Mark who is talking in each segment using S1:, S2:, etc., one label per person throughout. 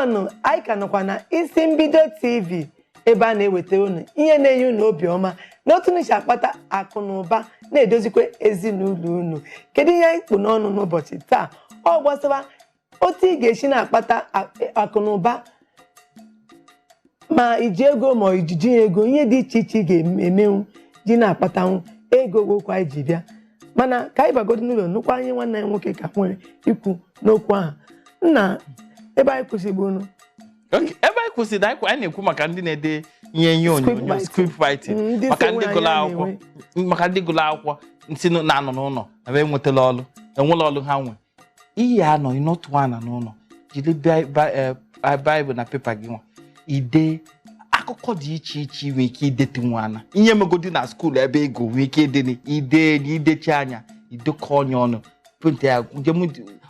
S1: Nnọọnụ, anyị ka nọkwa na Isi Mbido TV, ebe a na-ewetara unu ihe na-enye unu obiọma na otu unu si akpata akụ na ụba, na-edozikwa ezinụlọ unu. Kedu ihe anyị kpụ n'ọnụ n'ụbọchị taa? Ọ gbasara otu ị ga-esi na-akpata akụ na ụba, ma iji ego ma ijiji ego, ihe dị iche iche ị ga-emenwu ji na-akpatanwu ego. Gwokwa anyị ji bịa, mana ka anyị bagodo n'ụlọ nụkwa anyị nwanne anyị nwoke ka nwere ikwu n'okwu ahụ nna ebe anyị kwụsịrị unu.
S2: Okay, ebe anyị kwụsịrị, anyị na-ekwu maka ndị na-ede ihe onyonyo, script writing,
S1: Ndị
S2: maka
S1: so
S2: ndị
S1: nwe
S2: gụrụ
S1: anyị a
S2: akwụkwọ,
S1: na-enwe.
S2: maka ndị gụrụ akwụkwọ nsị na-anọ n'ụlọ ebe enwetala ọrụ, enwela ọrụ ha nwe. Iyi anọ ịnọtụ ana n'ụlọ, jiri Bible na paper gị nwa ide akụkọ dị iche iche ị nwere ike idetu nwa ana ihe megodi na school ebe ego nwee ike ide ide idechi anya, idekọ onye ọnụ, print ya, njem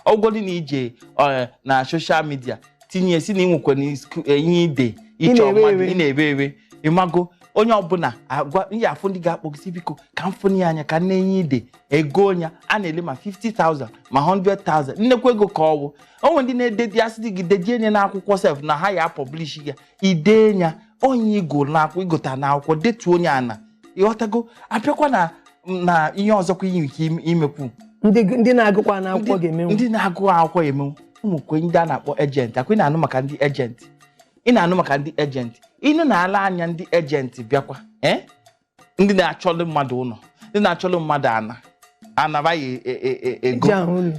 S2: ọgwụgwọ na ije na social media tinye si na ị nwekwa ihe ide
S1: Ị
S2: ịchọ
S1: na-ewe
S2: mmadụ
S1: ewe.
S2: Ị na-ewe ewe, ịmago onye ọbụla agwa ihe afụ ndị ga-akpọ gị sị, "Biko, ka m fụnye ya anya ka m na-enye ide ego." Ya a na-ele ma 50,000 ma 100,000, nnekwu ego ka ọ bụ. Onwe ndị na-ede ya sị gị dejie nye n'akwụkwọ sef na ha ya publish ya, ide ya onye igo n'akwụkwọ, igota n'akwụkwọ, detuo onye ana, ịghọtago? Abịakwa na ihe ọzọkwa ihe ike imekwu.
S1: Ndị na-agụkwa n'akwụkwọ ga-emenwu.
S2: Ndị na-agụ akwụkwọ emenwu. Ụmụkwe ndị a na-akpọ agent akwa, ị na-anụ maka ndị agent, ị na-anụ maka ndị agent, ịnụ na-ala anya ndị agent bịakwa, eh? Ndị na-achọlụ mmadụ ụlọ, ndị na-achọlụ mmadụ ana anaba ya ego
S1: ji ahụ ụlọ.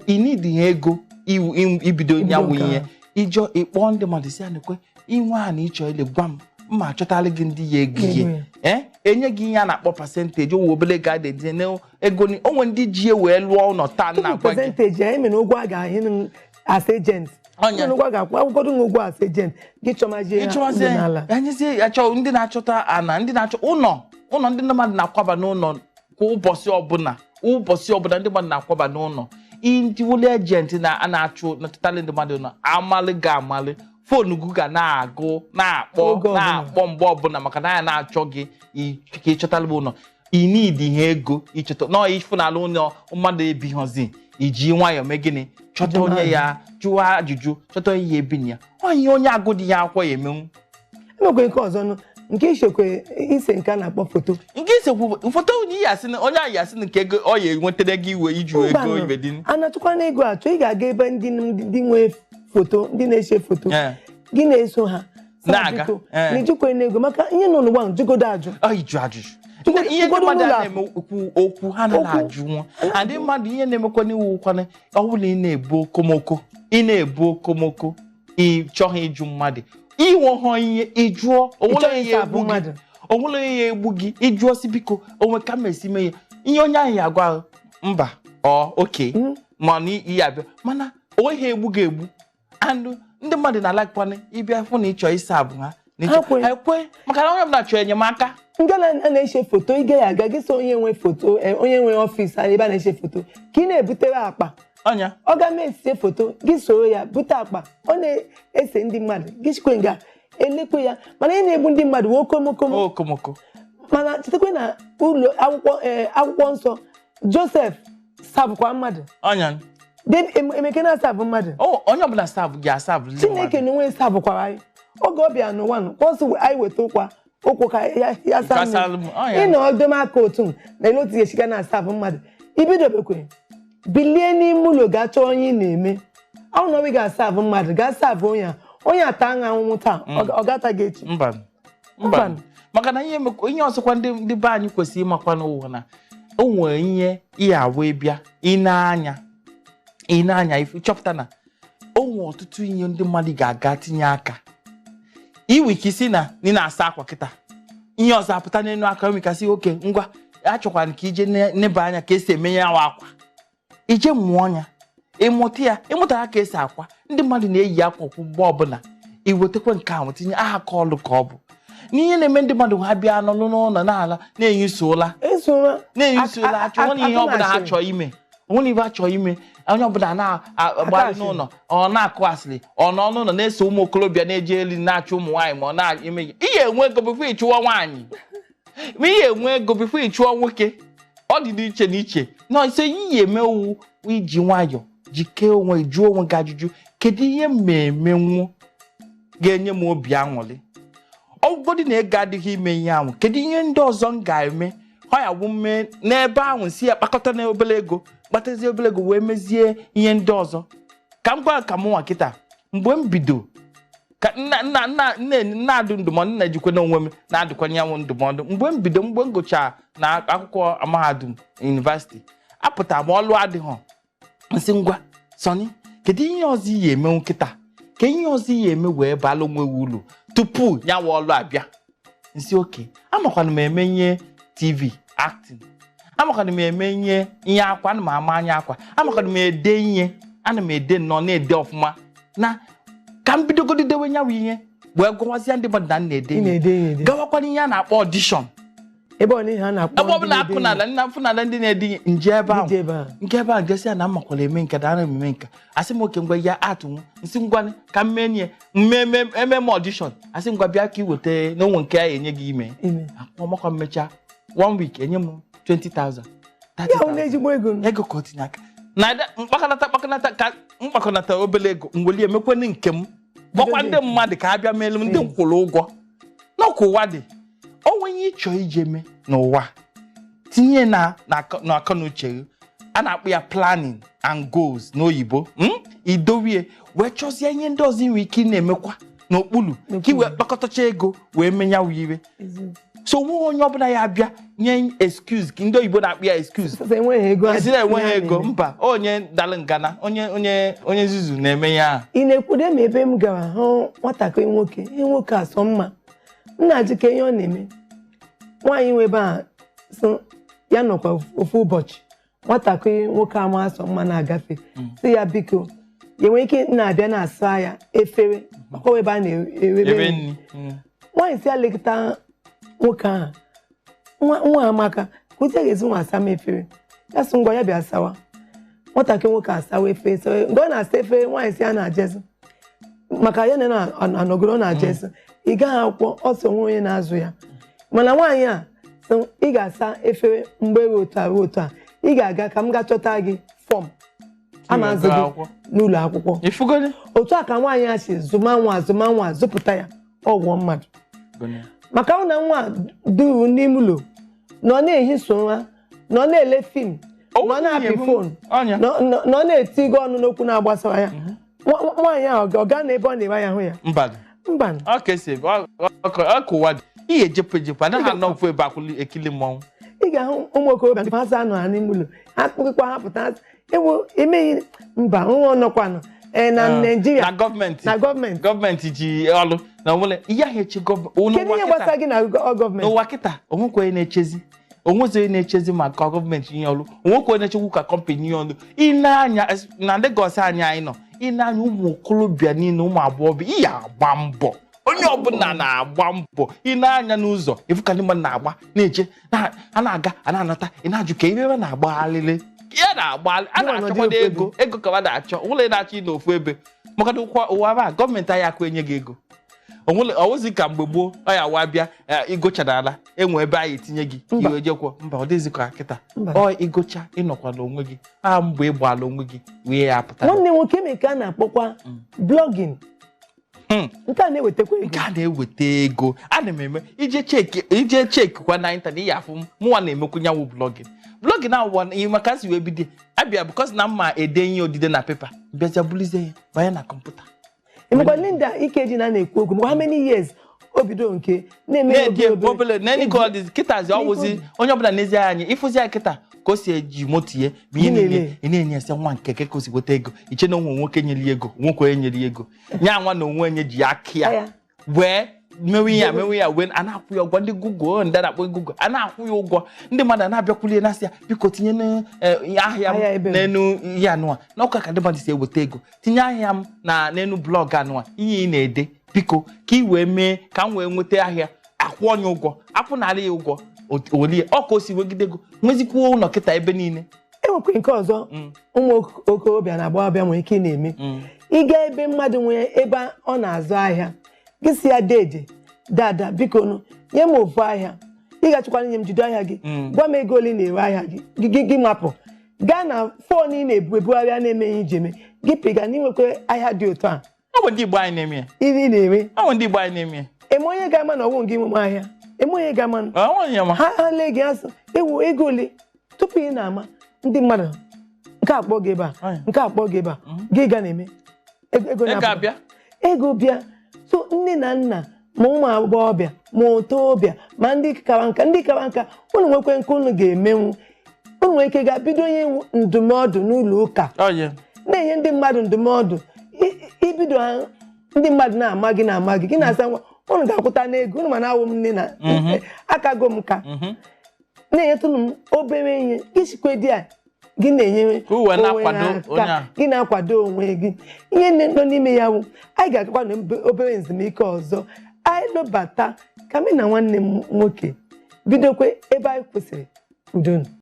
S2: Ị need ihe ego ibido
S1: Ibido
S2: nyanwụ
S1: nke
S2: ihe
S1: ahụ.
S2: Ijọ ịkpọ ndị mmadụ si ya nekwe inwe a na ịchọ ile, gwa m, mma achọtala gị ndị ya ego ihe.
S1: Ego ya.
S2: Ee, enye gị ihe a na-akpọ percentage, owe obere ego a na-etinye na ego onwe ndị ji e wee lụọ ụlọ taa
S1: Tupu
S2: na-agwa gị.
S1: Percentage ya emere ụgwọ a ga-ahụ as agent.
S2: Ọnya.
S1: Ụgwọ a ga-akwụ akwụkwọ gị, ụgwọ as agent gị, chọmazie ha
S2: ịchọwazie
S1: ụlọ n'ala.
S2: Anyezie achọ ndị na-achọta ana, ndị na-achọ ụlọ, ụlọ ndị mmadụ na-akwaba n'ụlọ kwa ụbọchị ọbụla, ụbọchị ọbụla ndị mmadụ na-akwaba n'ụlọ. Ndị wụlụ agent na a na-achụ na-achọtali ndị mmadụ ụlọ, amalị ga amalị, phone gị ga na-agụ na-akpọ
S1: Oge ọbụla.
S2: na-akpọ mgbe ọbụla, maka na ya na-achọ gị ka ịchọtala ụlọ. Ị need ihe ego ịchọta nọọ ịfụnala ụlọ mmadụ ebighọzi, iji nwayọọ mee gịnị? Chọta
S1: Jụọ
S2: onye ya, jụọ ajụjụ, chọta onye ya ebinye ya, onye onye agụ dị ya akwụkwọ ya emenwu.
S1: Emekwa nke ọzọ nụ, nke ichekwe ise, nke a na-akpọ foto.
S2: Nke isekwu foto, onye ya asị na onye ahụ ya asị na nke ego ọ ya enwetara gị iwe iju ego.
S1: Mbanụ,
S2: ibe dị
S1: a na-achọkwa na ego achọ, ị ga-aga ebe ndị nwe foto, ndị na-ese foto, gị na-eso ha sị ha,
S2: Na-aga,
S1: "Biko, na ijikwa n'ego maka ihe nọ n'ụwa." Jụgodo ajụ.
S2: Ọ ịjụ ajụjụ. Ihe ndị
S1: Jụgodo
S2: mmadụ a
S1: n'ụlọ
S2: na-eme okwu okwu ha na
S1: Okwu.
S2: na-ajụ nwa adị mmadụ ihe na-emekwa n'iwu kwana. Ọ bụrụ na ị na-ebu okomoko, ị na-ebu okomoko, ị chọghị ịjụ mmadụ, inwe ha ihe ịjụọ onwere
S1: Ịchọghị
S2: ihe
S1: ịsa abụ
S2: egbu gị
S1: mmadụ.
S2: Onwere ihe egbu gị ịjụọ si, "Biko, onwe ka m esi mee ya?" Ihe onye ahụ ya agwa mba, ọ oke ma na ihe abịa, mana onweghị egbu gị egbu. And ndị mmadụ na-alakwana ịbịa fụ na ịchọ ịsa abụ ha na
S1: Ha kwe.
S2: ha ekwe, maka na onye ọbụla chọrọ enyemaka.
S1: Ndị a na-ese foto, ị gaghị aga gị so onye nwe foto, onye nwe office a ebe a na-ese foto, ka ị na-ebutere akpa.
S2: Ọnya.
S1: Ọ ga mee ese foto gị, soro ya bute akpa, ọ na-ese ndị mmadụ, gị chikwe nga elekwe ya. Mana ị na-egbu ndị mmadụ wee okomokomo.
S2: Okomoko.
S1: Mana chetakwa na ụlọ akwụkwọ, akwụkwọ nsọ, Joseph sabụkwa mmadụ.
S2: Ọnya.
S1: Emeke na-asabụ mmadụ.
S2: Onye ọbụla serve gị aserve.
S1: Chineke na onwe sabụkwara anyị oge ọ bịa n'ụwa nụ, ka ọ sị anyị weta ụkwa ụkwụ ka ya saa
S2: Ka
S1: mmiri.
S2: saa mmiri, ọ ya.
S1: Ị na ọdọm aka otu na ele otu ga-esiga na asabụ mmadụ, ibidobekwe bilie n'ime ụlọ gaa chọọ onye ị na-eme ọ na ị ga-asabụ mmadụ, gaa sabụ onye a, onye ata aṅụ anwụnwụ taa, ọ gata gị echi.
S2: Mba, mba.
S1: Mba.
S2: Maka na ihe ihe ọzọkwa ndị be anyị kwesịrị ịmakwa n'ụwa na o nwere ihe ihe awụ ịbịa ị na-anya ifu chọpụta na o nwere ọtụtụ ihe ndị mmadụ ga-aga tinye aka. Iwe ike isi na ị na-asa akwa kịta, ihe ọzọ apụta n'elu aka, nwere ike sị oke ngwa, achọkwara ka ije neba anya ka esi eme ya akwa, ije mụọ ya, ịmụta ya, ịmụtara ka esi akwa. Ndị mmadụ na-eyi akwa kwa mgbe ọbụla, iwetakwa nke ahụ tinye aha ka ọlụ ka ọ bụ n'ihe na-eme ndị mmadụ ha bịa nọlụ n'ụlọ n'ala na-enyi sola
S1: Esora.
S2: Na-enyi sola achọ onwe ihe ọbụla ha chọọ ime, onwere ibe ha chọọ ime. Onye ọbụla na-agbali
S1: Aka
S2: n'ụlọ, ọ na-akụ asịrị, ọ nọ n'ụlọ na-eso ụmụ okorobịa na-eje elu na-achụ ụmụ nwaanyị, ma ọ na-eme ihe enwe ego before ịchụwa nwaanyị, ma ihe enwe ego before ịchụọ nwoke. Ọ dị n'iche n'iche na ise ihe emewu iji nwayọ jikee onwe, jụọ onwe gị ajụjụ. Kedu ihe m emenwu ga-enye m obi aṅụrị? Ọgwụgwọ na ego adịghị ime ihe ahụ, kedu ihe ndị ọzọ m ga-eme ọ ya wụ mme n'ebe ahụ, si ya kpakọta na obere ego, kpatazie obere ego wee mezie ihe ndị ọzọ? Ka m gwa, ka m nwa kịta, mgbe m bido ka nna nna nna nne na-adụ ndụmọdụ, nna ejikwa n'onwe m na-adụkwanye ya ndụmọdụ. Mgbe m bido, mgbe m gụchara na akwụkwọ mahadum, university, apụtara m, ọlụ adịghọ. Nsị, ngwa Sọnị, kedu ihe ọzọ ị ga-emenwu kịta? Ka ihe ọzọ ị ga-eme wee baala onwe gị uru tupu ya wa ọlụ abịa? Nsị, oke amakwana m eme ihe TV acting, amakwana m eme ihe akwa, ana m ama anya akwa, amakwana m ede ihe, ana m ede nnọọ, na-ede ọfụma, na ka m bidogodi dewe nyawa ihe wee gụwazie ndị mmadụ na m na-ede
S1: Ị
S2: ihe.
S1: Na-ede ihe ede.
S2: Gawakwana ihe a na-akpọ audition.
S1: Ebe ọ na ihe a na-akpọ
S2: Ebe ọbụla
S1: ndị
S2: akụ n'ala nna mfụ n'ala ndị na-ede ihe, nje ebe ahụ.
S1: Ije ebe ahụ.
S2: Nke ebe ahụ jesi ya na mmakwara eme nke na ana m eme nke. Asị m, oke, ngwa ya atụnwu. Nsị, ngwa, ka m mee nye mmemme ememe audition. Asị, ngwa, bịa ka ị weta n'onwe nke ya enye gị ime.
S1: Ime.
S2: Ọmakwa mmecha one week, enye m 20,000,
S1: Ya hụ
S2: 30,000.
S1: na ezigbo ego.
S2: Ego ka o tinye aka na mkpakọnata mkpakọnata ka mkpakọnata obere ego mweli emekwenụ nke m, gbakwa ndị mmadụ ka a bịa meelu m, ndị m kwụrụ ụgwọ. N'ọkwa ụwa dị, o nwenye ịchọ ije mee n'ụwa, tinye na akọ na uche gị. A na-akpọ ya planning and goals n'oyibo. Idowie wee chọzie ihe ndị ọzọ ị nwere ike ị na-emekwa n'okpuru ka ị wee kpakọtacha ego wee menyawu iwe. So onweghị onye ọbụla ya abịa nye excuse, ka ndị oyibo na-akpọ ya excuse.
S1: Sọsọ enweghị ego.
S2: Esi na enweghị ego, mba. Onye dara ngana, onye nzuzu na-eme ya ahụ.
S1: Ị na-ekwude m ebe m gara hụ nwatakịrị nwoke, ihe nwoke asọ mma, m na-ajụ ka ihe ọ na-eme. Nwaanyị nwe ebe a sị ya nọkwa ofu ụbọchị, nwatakịrị nwoke ama asọ mma na-agafe, si ya biko, ya enwere ike na-abịa na-asa ya efere, ọkwa ebe a na-erebe
S2: ebe
S1: nri.
S2: Nri.
S1: Nwaanyị si ya lekọta nwoke ahụ, nwa nwa amaka ka otu ya ga-esi nwa asa m efere. Ya sị, ngwa, ya bịa sawa. Nwatakịrị nwoke asawa efere, sawa. Mgbe ọ na-asa efere, nwaanyị si ya na-ajezi maka ya na anọgoro ọ na-ajezi, ị gaghị akwụkwọ ọsọ, onwe onye na-azụ ya. Mana nwaanyị a sị, ị ga-asa efere mgbe ruo otu a ruo otu a, ị ga-aga ka m gaa chọta gị form ama azụ gị
S2: akwụkwọ.
S1: N'ụlọ akwụkwọ.
S2: Ifugoni.
S1: Otu a ka nwaanyị a si zụma nwa, zụma nwa, zụpụta ya, ọgwọ mmadụ. Maka ọ na nwa duru n'ime ụlọ na ọ na-ehi so nwa, na ọ na-ele film, na ọ na-apị phone,
S2: ọnya
S1: na ọ na-etigo ọnụ n'okwu na-agbasara ya. Nwaanyị ahụ ọ gaa n'ebe ọ na-ere anya hụ ya?
S2: Mba.
S1: Mba.
S2: Ọ ka esi ebe ọ ka ụwa dị, ihe ejepụ ejepụ, anaghị anọ ofu ebe akwụli ekili mmọnwụ.
S1: Ị ga-ahụ ụmụ okorobịa ndị ha anọ ha n'ime ụlọ ha kpụkwa ha pụta ewu emeghị. Mba, nwa ọnọkwanụ ee na Naịjirịa.
S2: Na gọọmenti.
S1: Na gọọmenti.
S2: Gọọmenti ji ọlụ na onwere ihe ahụ eche gọọmenti.
S1: Kedu ihe gbasara gị na gọọmenti?
S2: N'ụwa kịta, onwekwa onye na-echezi, onwezi onye na-echezi maka gọọmenti nye ọrụ, onwekwa onye na-echekwu ka company nye ọrụ. Ị na-anya na Lagos anyị nọ, ị na-anya ụmụ okorobịa niile, ụmụ agbọghọbịa, ị agba mbọ, onye ọbụla na-agba mbọ. Ị na-anya n'ụzọ ịfụ ka ndị mmadụ na-agba na-eche a na-aga a na-anata. Ị na-ajụ ka ebe na-agbagharịrị ya na-agba a.
S1: Gịnwa nọdụ
S2: Na-achọkwado
S1: ofu ebe.
S2: Ego, ego ka na-achọ onwere na-achọ ị n'ofu ebe, maka na ụwa a gọọmenti anyị akụ enye gị ego onwere ọwụzi ka mgbe gboo ọ ya wa bịa ịgụcharala enwe ebe anyị etinye gị.
S1: Mba.
S2: Iwe jekwa mba, ọ dịghịzị ka kịta.
S1: Mba.
S2: Ọ ịgụcha, ịnọkwa n'onwe gị a, mgbe ịgbala onwe gị wee ya apụta.
S1: Nwanne m nwoke, eme nke a na-akpọkwa blogging. Nke a na-ewetakwa ego.
S2: Nke a na-eweta ego. Ana m eme ije chekikwa na internet ya, afụ mụnwa na-emekwu nyanwụ blogging. Blogging ahụ ihe maka si wee bido abịa because na mma ede ihe odide na paper, bịaja bulizie ya banye na kọmputa.
S1: Emekwa Linda Ikeji na na-ekwu okwu maka how many years o bido nke na-eme ya.
S2: Na-edi
S1: obere.
S2: obere na ka ọ dị kịtazi, ọwụzi onye ọbụla n'ezie anyị ịfụzi ya kịta ka o si eji moto ya bụ ihe
S1: Gị
S2: niile.
S1: na-ele.
S2: Ị na-enye ese nwa nke ka o si weta ego, iche na onwe nwoke nyere ya ego, nwoke onye nyere ya ego nya nwa na onwe onye ji aka ya
S1: Ya.
S2: wee mewe ya, mewe ya wee a na-akwụ ya ụgwọ. Ndị Google, ndị a na-akpọ Google, a na-akwụ ya ụgwọ. Ndị mmadụ a na-abịakwuli na-asị ya, biko tinye ahịa m
S1: Ahịa ebe m.
S2: n'enu ihe anụwa n'ọka ka ndị mmadụ si eweta ego. Tinye ahịa m na n'enu blog anụwa, ihe ị na-ede, biko, ka ị wee mee ka m wee nweta ahịa. Akwụ onye ụgwọ, akwụnara ya ụgwọ olie ọ ka o si wegide ego, nwezikwuo ụlọ kịta ebe niile.
S1: Enwekwa nke ọzọ ụmụ okorobịa na agbọghọbịa nwere ike ị na-eme. Ịga ebe mmadụ nwere ebe ọ na-azụ ahịa, gị si ya, deede dada, biko nụ nye m ofu ahịa ị ga-achọkwana nye m, jide ahịa gị, gwa m ego ole ị na-ere ahịa gị. Gị mapụ gaa na phone ị na-ebu ebugharị a na-emeghị ije eme, Gị pịga na inwekwa ahịa dị otu a.
S2: Ọ bụ ndị Igbo anyị na-eme ya.
S1: Ihe ị na-eme.
S2: Ọ bụ ndị Igbo anyị na-eme ya.
S1: Eme onye ga-ama na ọwụ gị nwe ahịa, eme onye ga-ama na
S2: Ọ nweghị ya ma.
S1: Ha lee gị asụ ewu ego ole tupu ị na-ama ndị mmadụ nke akpọ gị ebe a, nke akpọ gị ebe a, gị ga na-eme ego
S2: Ego
S1: na-apụta.
S2: abịa.
S1: Ego bịa. So nne na nna, ma ụmụ agbọghọbịa, ma otorobịa, ma ndị kara nka, ndị kara nka, unu nwekwe nke unu ga-emenwu. Unu nwere ike ga-bido onye ndụmọdụ n'ụlọ ụka, na-enye ndị mmadụ ndụmọdụ. Ibido ha, ndị mmadụ na-ama gị, na-ama gị, gị na-asa nwa unu ga-akwụta n'ego unu, ma na-awụ m nne na akago m ka na-enyetụnụ m obere ihe gị sikwe di a gị na-enyere
S2: Ka o wee
S1: onwe
S2: na-akwado
S1: aka,
S2: onye a.
S1: Gị na-akwado onwe gị. Ihe nọ n'ime ya wụ anyị ga-agakwa na obere ezumike ọzọ. Anyị lụbata ka mụ na nwanne m nwoke bidokwe ebe anyị kwụsịrị. Udo.